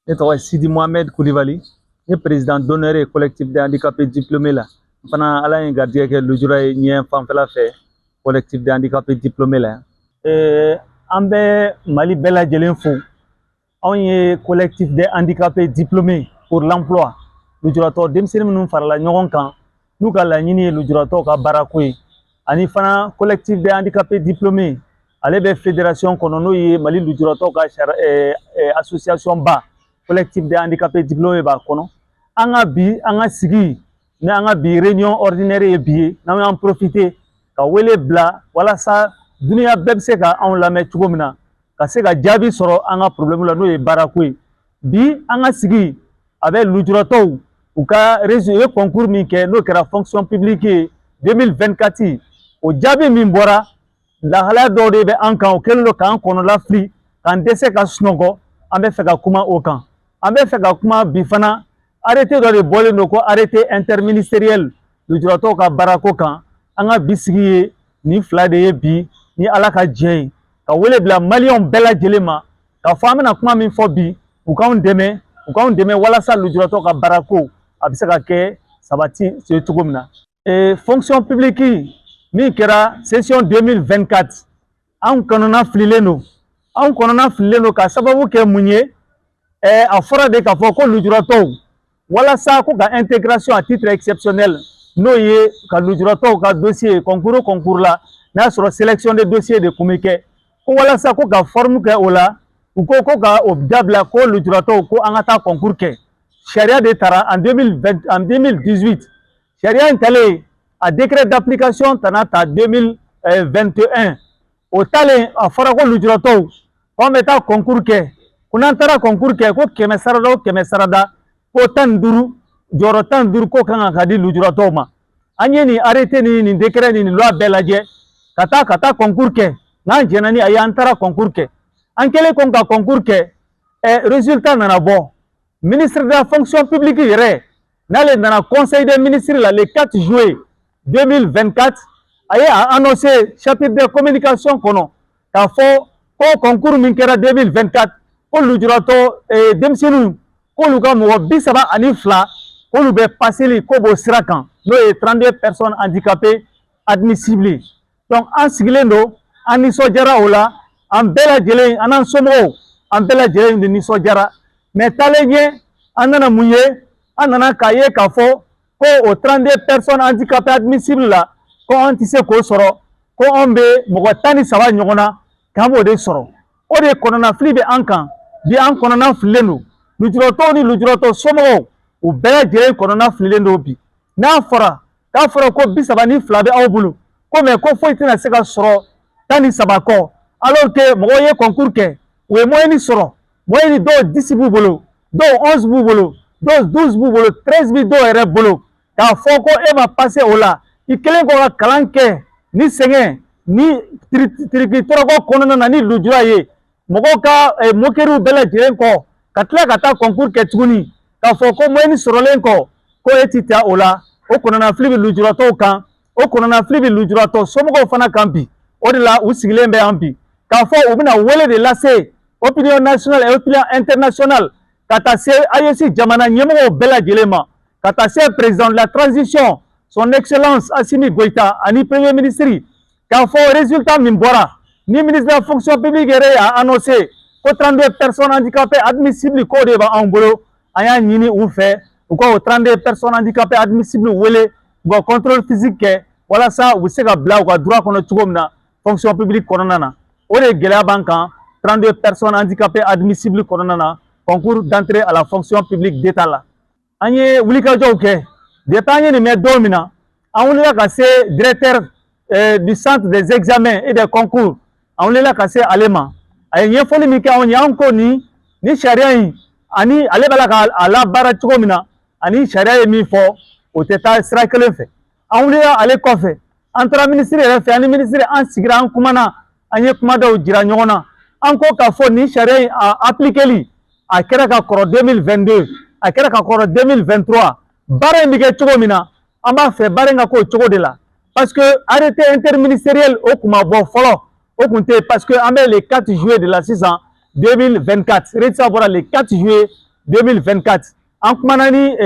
Ne tɔgɔ ye Sidi Mohamed Kulibali, ne président d'honneur ye collectif des handicapés diplômés la. N fana, Ala ye n garijɛgɛ kɛ lujura ye ɲɛ fanfɛla fɛ, collectif des handicapés diplômés la. An bɛ Mali bɛɛ lajɛlen fo. Anw ye collectif des handicapés diplômés pour l'emploi, lujuratɔ denmisɛnnin minnu farala ɲɔgɔn kan n'u ka laɲini ye lujuratɔw ka baarako ye, ani fana collectif des handicapés diplômés, ale bɛ fédération kɔnɔ, n'o ye Mali lujuratɔw ka association ba, collectif des handicapés diplômés b'a kɔnɔ. An ka bi, an ka sigi ni an ka bi réunion ordinaire ye bi ye, n'an y'an profiter ka wele bila walasa duniya bɛɛ bɛ se ka anw lamɛn cogo min na, ka se ka jaabi sɔrɔ an ka problème la, n'o ye baarako ye. Bi an ka sigi a bɛ lujuratɔw u ka réseau ye concours min kɛ, n'o kɛra fonction publique ye 2024, o jaabi min bɔra, lahalaya dɔw de bɛ an kan, o kɛlen don k'an kɔnɔla fili, k'an dɛsɛ ka sunɔgɔ. An bɛ fɛ ka kuma o kan. An bɛ fɛ ka kuma bi fana, arrêté dɔ de bɔlen don ko arrêté interministériel lujuratɔw ka baarako kan. An ka bi sigi ye nin fila de ye bi, ni Ala ka jɛ ye, ka wele bila Maliyɛnw bɛɛ lajɛlen ma k'a fɔ an bɛna kuma min fɔ bi, u k'anw dɛmɛ, u k'anw dɛmɛ walasa lujuratɔw ka baarako a bɛ se ka kɛ sabati cogo min na. Fonction publique min kɛra session 2024, anw kɔnɔna fililen don, anw kɔnɔna fililen don. Ka sababu kɛ mun ye? A fɔra de k'a fɔ ko lujuratɔw, walasa ko ka intégration à titre exceptionnel, n'o ye ka lujuratɔw ka dossier concours o concours la, n'a sɔrɔ sélection de dossier de kun bɛ kɛ, ko walasa ko ka forme kɛ o la, u ko ko ka o dabila, ko lujuratɔw ko an ka taa concours kɛ. Sariya de taara en 2020, en 2018. Sariya in talen, a décret d'application tana ta 2021. O talen, a fɔra ko lujuratɔw ko an bɛ taa concours kɛ, ko n'an taara concours kɛ, ko 100 sarada o 100 sarada, ko 15, jɔyɔrɔ 15 ko kan ka di lujuratɔw ma. An ye nin arrêté ni nin décret ni nin loi bɛɛ lajɛ, ka taa concours kɛ. N'an jɛnna ni a ye, an taara concours kɛ. An kɛlen ko ka concours kɛ, résultat nana bɔ. Ministre de la fonction publique yɛrɛ, n'ale nana conseil des ministres la le 4 juillet 2024, a ye a annoncé chapitre de communication kɔnɔ k'a fɔ ko concours min kɛra 2024, ko lujuratɔ denmisɛnninw, k'olu ka mɔgɔ 32, k'olu bɛ paseli ko b'o sira kan, n'o ye 32 personnes handicapées admissibles. Donc an sigilen don, an nisɔndiyara o la, an bɛɛ lajɛlen, an n'an somɔgɔw, an bɛɛ lajɛlen de nisɔndiyara. Mais taalen ɲɛ, an nana mun ye? An nana k'a ye k'a fɔ ko o 32 personnes handicapées admissibles la, ko an tɛ se k'o sɔrɔ, ko anw bɛ mɔgɔ 13 ɲɔgɔn na, k'an b'o de sɔrɔ. O de kɔnɔnafili bɛ an kan bi. An kɔnɔna fililen don. Lujuratɔw ni lujuratɔ somɔgɔw, u bɛɛ lajɛlen kɔnɔna fililen don bi. N'a fɔra k'a fɔra ko 32 bɛ aw bolo, ko mais ko foyi tɛna se ka sɔrɔ 13 kɔ, alors que mɔgɔw ye concours kɛ, u ye moyenne sɔrɔ, moyenne dɔw 10 b'u bolo, dɔw 11 b'u bolo, dɔw 12 b'u bolo, 13 bɛ dɔw yɛrɛ bolo. K'a fɔ ko e ma passer o la, i kɛlen kɔ ka kalan kɛ ni sɛgɛn ni tiriki tɔrɔkɔ kɔnɔna na, ni lujura ye, mɔgɔw ka moqueriew bɛɛ lajɛlen kɔ, ka tila ka taa concours kɛ tuguni, k'a fɔ ko moyenne sɔrɔlen kɔ, ko e ti taa o la, o kɔnɔnafili bɛ lujuratɔw kan, o kɔnɔnafili bɛ lujuratɔ somɔgɔw fana kan bi. O de la u sigilen bɛ yan bi k'a fɔ u bɛna wele de lase opinion nationale et opinion internationale, ka taa se AES jamana ɲɛmɔgɔw bɛɛ lajɛlen ma, ka taa se président de la transition, son excellence Assimi Goïta, ani premier ministre, k'a fɔ résultat min bɔra ni ministre de la fonction publique yɛrɛ y'a annoncé ko 32 personnes handicapées admissibles, k'o de b'anw bolo. An y'a ɲini u fɛ, u ka o 32 personnes handicapées admissibles wele, u ka contrôle physique kɛ, walasa u bɛ se ka bila u ka droit kɔnɔ cogo min na fonction publique kɔnɔna na. O de gɛlɛya b'an kan, 32 personnes handicapées admissibles kɔnɔna na, concours d'entrée à la fonction publique d'État la. An ye wulikajɔw kɛ depuis an ye nin mɛn don min na. An wulila ka se directeur du centre des examens et des concours, an wulila ka se ale ma. A ye ɲɛfɔli min kɛ anw ye, an ko nin sariya in ani ale b'a la ka a labaara cogo min na, ani sariya ye min fɔ, o tɛ taa sira kelen fɛ. An wulila ale kɔfɛ, an taara minisiri yɛrɛ fɛ. An ni minisiri, an sigira, an kumana, an ye kuma dɔw jira ɲɔgɔn na. An ko k'a fɔ nin sariya in a appliqueli, a kɛra ka kɔrɔ 2022, a kɛra ka kɔrɔ 2023. Baara in bɛ kɛ cogo min na, an b'a fɛ baara in ka k'o cogo de la, parce que arrêté interministériel o kun ma bɔ fɔlɔ, o kun tɛ yen, parce que an bɛ le 4 juillet de la sisan 2024, résultat bɔra le 4 juillet. 2024. An kumana ni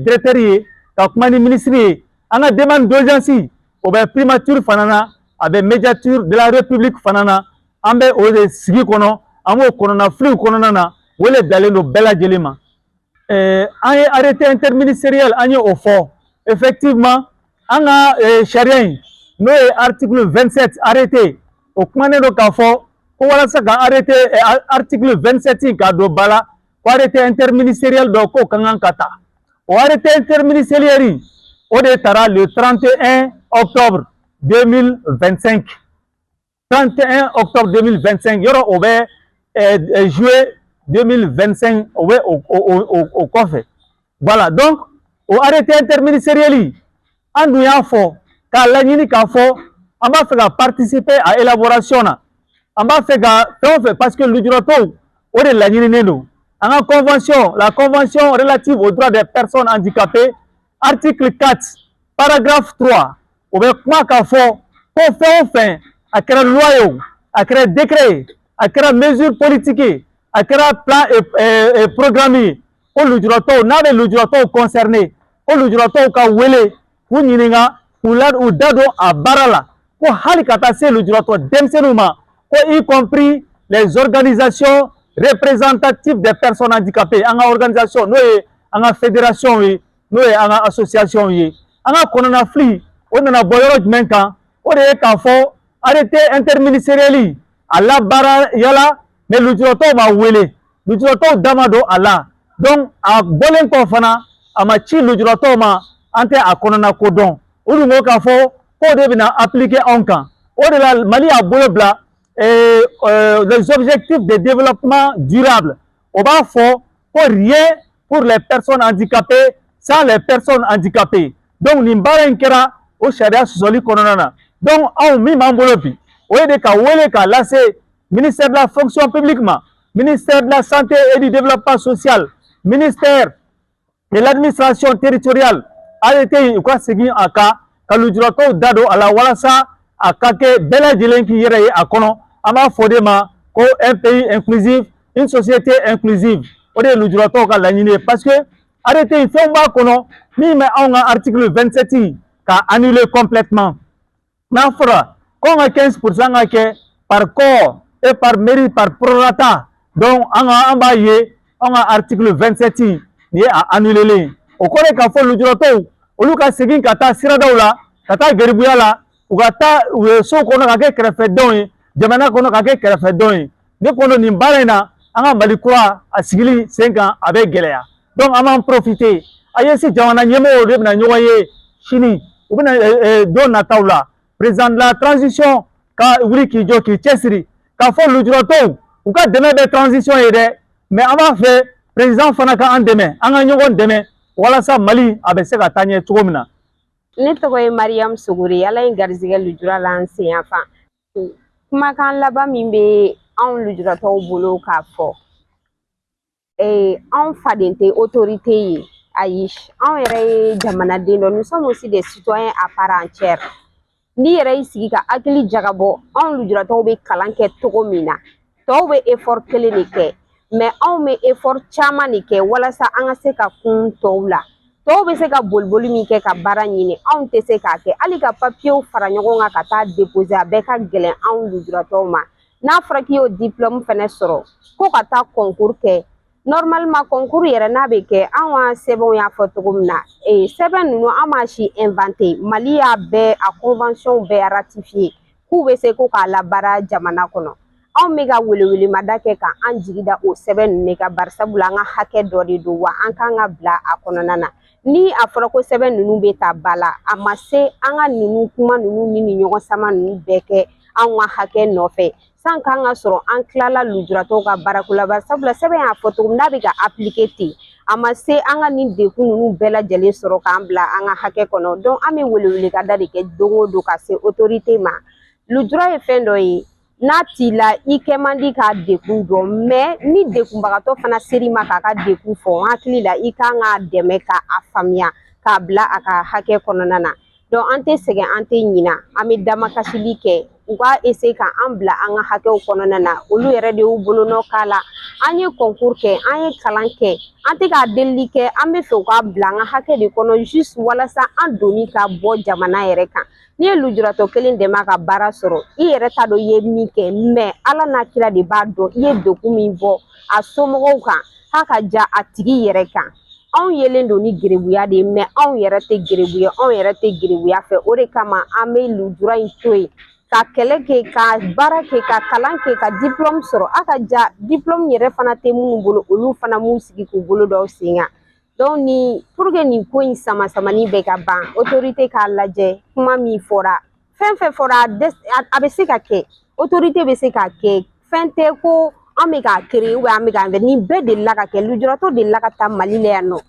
directeur ye, ka kuma ni ministre ye. An ka demande d'audience, o bɛ primature fana na, a bɛ médiature de la République fana na. An bɛ o de sigi kɔnɔ, an b'o kɔnɔna filiw kɔnɔna na. Wele bilalen don bɛɛ lajɛlen ma. An ye arrêté interministériel, an ye o fɔ. Effectivement, an ka sariya in, n'o ye article 27 arrêté, o kumanen don k'a fɔ ko walasa ka arrêté article 27 k'a don ba la, ko arrêté interministériel dɔ k'o ka kan ka ta. O arrêté interministériel, o de tara le 31 octobre 2025. 31 octobre 2025, yɔrɔ o bɛ juillet 2025, o bɛ o kɔfɛ. Voilà, donc o arrêté interministériel, an dun y'a fɔ k'a laɲini k'a fɔ an b'a fɛ ka participer à élaboration na, an b'a fɛ ka fɛn o fɛn, parce que lujuratɔw, o de laɲininen don. An ka convention, la convention relative aux droits des personnes handicapées, article 4 paragraphe 3, o bɛ kuma k'a fɔ ko fɛn o fɛn, a kɛra loi ye o, a kɛra décret ye, a kɛra mesure politique ye, a kɛra plan et programme ye, ko lujuratɔw n'a bɛ lujuratɔw concerné, ko lujuratɔw ka wele k'u ɲininka, k'u la u da don a baara la, ko hali ka taa se lujuratɔ denmisɛnninw ma, ko y compris les organisations représentatives des personnes handicapées, an ka organisation, n'o ye an ka fédération ye, n'o ye an ka association ye. An ka kɔnɔna fili, o nana bɔ yɔrɔ jumɛn kan? O de ye k'a fɔ arrêté interministériel a labaara yala, mais lujuratɔw ma wele, lujuratɔw da ma don a la. Donc a bɔlen kɔ fana, a ma ci lujuratɔw ma, an tɛ a kɔnɔna ko dɔn. O dun ko k'a fɔ k'o de bɛna appliquer anw kan. O de la Mali y'a bolo bila les objectifs de développement durable. O b'a fɔ ko rien pour les personnes handicapées sans les personnes handicapées. Donc nin baara in kɛra o sariya sɔsɔli kɔnɔna na. Donc anw min b'an bolo bi, o ye de ka wele k'a lase ministère de la Fonction publique ma, ministère de la Santé et du Développement social, ministère de l'Administration territoriale, arrêté, u ka segin a kan ka lujuratɔw da don a la, walasa a ka kɛ bɛɛ lajɛlen k'i yɛrɛ ye a kɔnɔ. An b'a fɔ de ma ko un pays inclusif, une société inclusive. O de ye lujuratɔw ka laɲini ye, parce que arrêté in, fɛnw b'a kɔnɔ min bɛ anw ka article 27 ka annuler complètement. N'a fɔra ko an ka 15% ka kɛ par corps et par mairie par prorata, donc an ka an b'a ye anw ka article 27 nin ye a annulé ye. O kɔrɔ ye k'a fɔ lujuratɔw, olu ka segin ka taa siradaw la, ka taa garibuya la, u ka taa u ye so kɔnɔ ka kɛ kɛrɛfɛdenw ye, jamana kɔnɔ ka kɛ kɛrɛfɛdenw ye. Ne kɔnɔ nin baara in na, an ka Mali kura a sigili sen kan, a bɛ gɛlɛya. Donc an b'an profiter, AES jamana ɲɛmɔgɔw de bɛna ɲɔgɔn ye sini, u bɛna don nataw la. Président de la transition ka wuli k'i jɔ k'i cɛsiri k'a fɔ lujuratɔw, u ka dɛmɛ bɛ transition ye dɛ, mais an b'a fɛ président fana ka an dɛmɛ, an ka ɲɔgɔn dɛmɛ walasa Mali a bɛ se ka taa ɲɛ cogo min na. Ne tɔgɔ ye Mariam Sogore. Ala ye garizigɛ lujura la n sen yan fan. Kumakan laban min bɛ anw lujuratɔw bolo k'a fɔ, anw faden tɛ autorité ye, ayi, anw yɛrɛ ye jamanaden dɔ, nous sommes aussi des citoyens à part entière. N'i yɛrɛ y'i sigi ka hakili jagabɔ, anw lujuratɔw bɛ kalan kɛ cogo min na, tɔw bɛ effort kelen de kɛ, mais anw bɛ effort caman de kɛ walasa an ka se ka kun tɔw la. Tɔw bɛ se ka boliboli min kɛ ka baara ɲini, anw tɛ se k'a kɛ. Hali ka papiyew fara ɲɔgɔn kan ka taa déposer, a bɛɛ ka gɛlɛn anw lujuratɔw ma. N'a fɔra k'i y'o diplôme fɛnɛ sɔrɔ ko ka taa concours kɛ, normalement concours yɛrɛ n'a bɛ kɛ, anw ka sɛbɛnw y'a fɔ cogo min na, sɛbɛn ninnu, an m'a si inventé. Mali y'a bɛɛ a convention bɛɛ ratifié k'u bɛ se ko k'a labaara jamana kɔnɔ. Anw bɛ ka welewelemada kɛ ka an jigi da o sɛbɛn ninnu de kan, barisabula an ka hakɛ dɔ de don wa an kan ka bila a kɔnɔna na. Ni a fɔra ko sɛbɛn ninnu bɛ ta ba la, a ma se an ka ninnu kuma ninnu ni nin ɲɔgɔn sama ninnu bɛɛ kɛ anw ka hakɛ nɔfɛ san k'an ka sɔrɔ an tilala lujuratɔw ka baarako la, barisabula sɛbɛn y'a fɔ cogo min n'a bɛ ka appliquer ten, a ma se an ka nin degun ninnu bɛɛ lajɛlen sɔrɔ k'an bila an ka hakɛ kɔnɔ. Donc an bɛ welewelekada de kɛ don o don ka se autorité ma. Lujura ye fɛn dɔ ye, n'a t'i la, i kɛ man di k'a dekun dɔn, mais ni dekunbagatɔ fana ser'i ma k'a ka dekun fɔ, n hakili la i kan k'a dɛmɛ k'a faamuya k'a bila a ka hakɛ kɔnɔna na. Donc an tɛ sɛgɛn, an tɛ ɲina, an bɛ damakasili kɛ. U ka essayer ka an bila an ka hakɛw kɔnɔna na. Olu yɛrɛ de y'u bolonɔ k'a la. An ye concours kɛ, an ye kalan kɛ, an tɛ ka delili kɛ, an bɛ fɛ u k'a bila an ka hakɛ de kɔnɔ, juste walasa an doni ka bɔ jamana yɛrɛ kan. N'i ye lujuratɔ kelen dɛmɛ a ka baara sɔrɔ, i yɛrɛ t'a dɔn i ye min kɛ, mais Ala n'a kira de b'a dɔn i ye degun min bɔ a somɔgɔw kan k'a ka ja a tigi yɛrɛ kan. Anw yelen don ni gerebuya de ye, mais anw yɛrɛ tɛ gerebu ye, anw yɛrɛ tɛ gerebuya fɛ. O de kama an bɛ lujura in to yen ka kɛlɛ kɛ, ka baara kɛ, ka kalan kɛ, ka diplôme sɔrɔ. A ka ja diplôme yɛrɛ fana tɛ minnu bolo, olu fana m'u sigi k'u bolo da u sen kan. Donc ni pour que nin ko in sama samani bɛ ka ban, autorité k'a lajɛ. Kuma min fɔra, fɛn fɛn fɔra, a bɛ se ka kɛ, autorité bɛ se k'a kɛ. Fɛn tɛ ko an bɛ k'a créer ou bien an bɛ k'a nin bɛɛ delila ka kɛ. Lujuratɔ delila ka taa Mali la yan nɔ,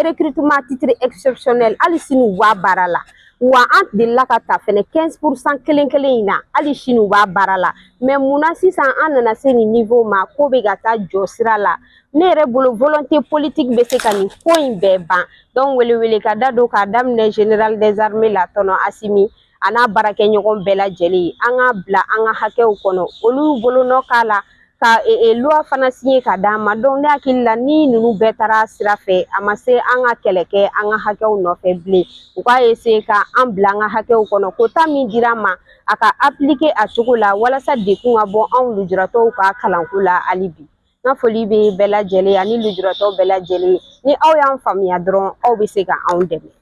recrutement à titre exceptionnel, hali sini u b'a baara la. Wa an delila ka ta fɛnɛ 15% kelen kelen in na, hali sini u b'a baara la. Mais munna sisan an nana se nin niveau ma ko bɛ ka taa jɔ sira la? Ne yɛrɛ bolo, volonté politique bɛ se ka nin ko in bɛɛ ban. Donc welewele ka da don k'a daminɛ général des armées la, tɔnɔ Asimi a n'a baarakɛɲɔgɔn bɛɛ lajɛlen, an k'a bila an ka hakɛw kɔnɔ. Olu bolonɔ k'a la ka loi fana signé ka d'an ma. Donc ne hakili la, ni ninnu bɛɛ taara sira fɛ, a ma se an ka kɛlɛ kɛ an ka hakɛw nɔfɛ bilen. U k'a essayer ka an bila an ka hakɛw kɔnɔ. Quota min dira an ma, a ka appliquer a cogo la walasa dekun ka bɔ anw lujuratɔw ka kalanko la. Hali bi, n ka foli bɛ bɛɛ lajɛlen ani lujuratɔw bɛɛ lajɛlen. Ni aw y'an faamuya dɔrɔn, aw bɛ se ka anw dɛmɛ.